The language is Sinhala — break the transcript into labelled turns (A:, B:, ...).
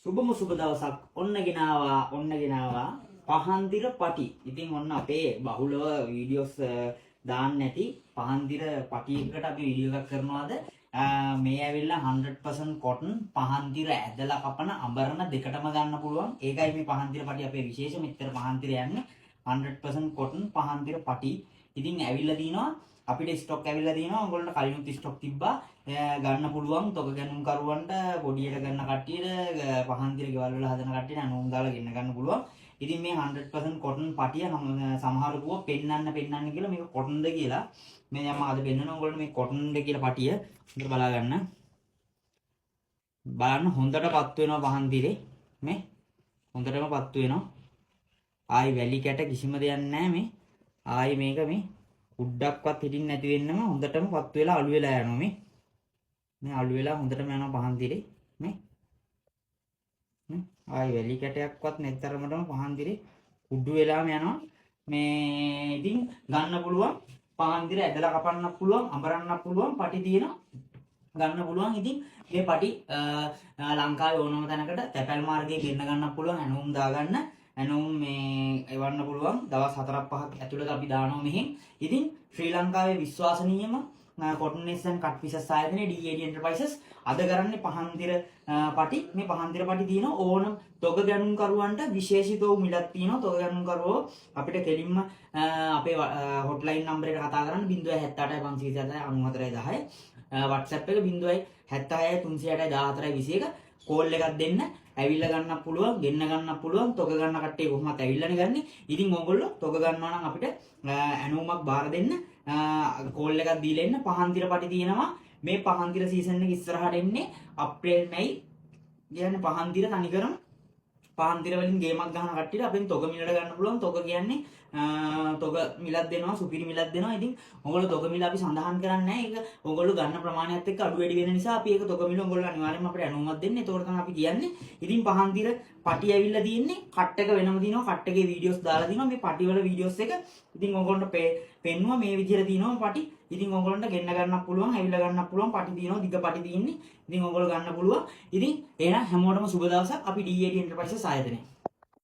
A: සුබම සුබ දවසක්. ඔන්න ගෙනාවා, ඔන්න ගෙනාවා පහන්දිර පටි. ඉතින් ඔන්න අපේ බහුලව වීඩියෝස් දාන්න නැති පහන්දිර පටි එකකට අපි වීඩියෝ එකක් කරනවාද. මේ ඇවිල්ලා 100% කොටන් පහන්දිර, ඇදලා කපන අඹරන දෙකටම ගන්න පුළුවන්. ඒකයි මේ පහන්දිර පටි අපේ විශේෂ. මෙච්චර පහන්දිර යන්නේ 100% කොටන් පහන්දිර පටි. ඉතින් ඇවිල්ලා තිනවා අපිට ස්ටොක් ඇවිල්ලා තිනවා. ඔයගොල්ලන්ට කලිනුත් ස්ටොක් තිබ්බා. ගන්න පුළුවන් තොග ගැනුම් කරුවන්ට, පොඩියට ගන්න කට්ටියට, පහන්දිර ගෙවල් වල හදන කට්ටියට ඇණවුම් දාලා ගෙන්න ගන්න පුළුවන්. ඉතින් මේ 100% කොටන් පටිය සමහරු කිව්වා පෙන්නන්න පෙන්නන්න කියලා, මේක කොටන්ද කියලා. මේ දැන් මම අද පෙන්නනවා ඔයගොල්ලන්ට මේ කොටන්ද කියලා පටිය. හොඳට බලා ගන්න. බලන්න, හොඳට පත්තු වෙනවා පහන්දිරේ. මේ හොඳටම පත්තු වෙනවා. ආයි වැලි කැට කිසිම දෙයක් නැහැ මේ. ආයි මේක මේ උඩ්ඩක්වත් හිටින්න නැති වෙන්නම හොඳටම පත්තු වෙලා අලු වෙලා යනවා මේ. මේ අලු වෙලා හොඳටම යනවා පහන්දිරේ මේ. මේ ආයි වැලි කැටයක්වත් නැති තරමටම පහන්දිරේ කුඩු වෙලාම යනවා. මේ ඉතින් ගන්න පුළුවන් පහන්දිර ඇදලා කපන්නත් පුළුවන්, අඹරන්නත් පුළුවන් පටි තියෙනවා, ගන්න පුළුවන්. ඉතින් මේ පටි ලංකාවේ ඕනම තැනකට තැපැල් මාර්ගයේ ගෙන්න ගන්නත් පුළුවන්. ඇණවුම් දාගන්න, ඇණවුම් මේ එවන්න පුළුවන්. දවස් 4ක් 5ක් ඇතුළත අපි දානවා මෙහෙන්. ඉතින් ශ්‍රී ලංකාවේ විශ්වාසනීයම කොටන් නේස් ඇන්ඩ් කට් පීසස් ආයතනයේ DAD enterprises අද කරන්නේ පහන්දිර පටි. මේ පහන්දිර පටි තියෙන ඕනම තොග ගැනුම් කරුවන්ට විශේෂිත වූ මිලක් තියෙනවා. තොග ගැනුම් කරුවෝ අපිට කෙලින්ම අපේ හොට්ලයින් නම්බර් එකට කතා කරන්න 078 527 94 10. WhatsApp එක 076 360 14 21. කෝල් එකක් දෙන්න. ඇවිල්ලා ගන්නත් පුළුවන්, ගෙන්න ගන්නත් පුළුවන්. තොග ගන්න කට්ටිය කොහොමත් ඇවිල්ලානේ ගන්නෙ. ඉතින් ඕගොල්ලෝ තොග ගන්නවා නම් අපිට ඇණවුමක් බාර දෙන්න, කෝල් එකක් දීලා එන්න. පහන්තිර පටි තියෙනවා. මේ පහන්තිර සීසන් එක ඉස්සරහට එන්නේ අප්‍රේල් මැයි කියන්නේ පහන්තිර තනිකරම පහන්තිර වලින් ගේමක් ගහන කට්ටියට අපෙන් තොග මිලට ගන්න පුළුවන්. තොග කියන්නේ තොග මිලක් දෙනවා, සුපිරි මිලක් දෙනවා. ඉතින් ඔයගොල්ලෝ තොග මිල අපි සඳහන් කරන්නේ නැහැ. ඒක ඔයගොල්ලෝ ගන්න ප්‍රමාණයත් එක්ක අඩු වැඩි වෙන නිසා අපි ඒක තොග මිල ඔයගොල්ලෝ අනිවාර්යයෙන්ම අපිට ඇණවුමක් දෙන්න. ඒතකොට තමයි අපි කියන්නේ. ඉතින් පහන්තිර පටි ඇවිල්ලා තියෙන්නේ. කට් එක වෙනම තියෙනවා. කට් එකේ වීඩියෝස් දාලා තියෙනවා. මේ පටි වල වීඩියෝස් එක ඉතින් ඔයගොල්ලන්ට පෙන්නුවා. මේ විදිහට තියෙනවා පටි. ඉතින් ඔයගොල්ලන්ට ගෙන්න ගන්නත් පුළුවන්, ඇවිල්ලා ගන්නත් පුළුවන්. පටි තියෙනවා, දිග පටි තියෙන්නේ. ඉතින් ඔයගොල්ලෝ ගන්න පුළුවන්. ඉතින් එහෙනම් හැමෝටම සුබ දවසක්. අපි DAD enterprises ආයතනය.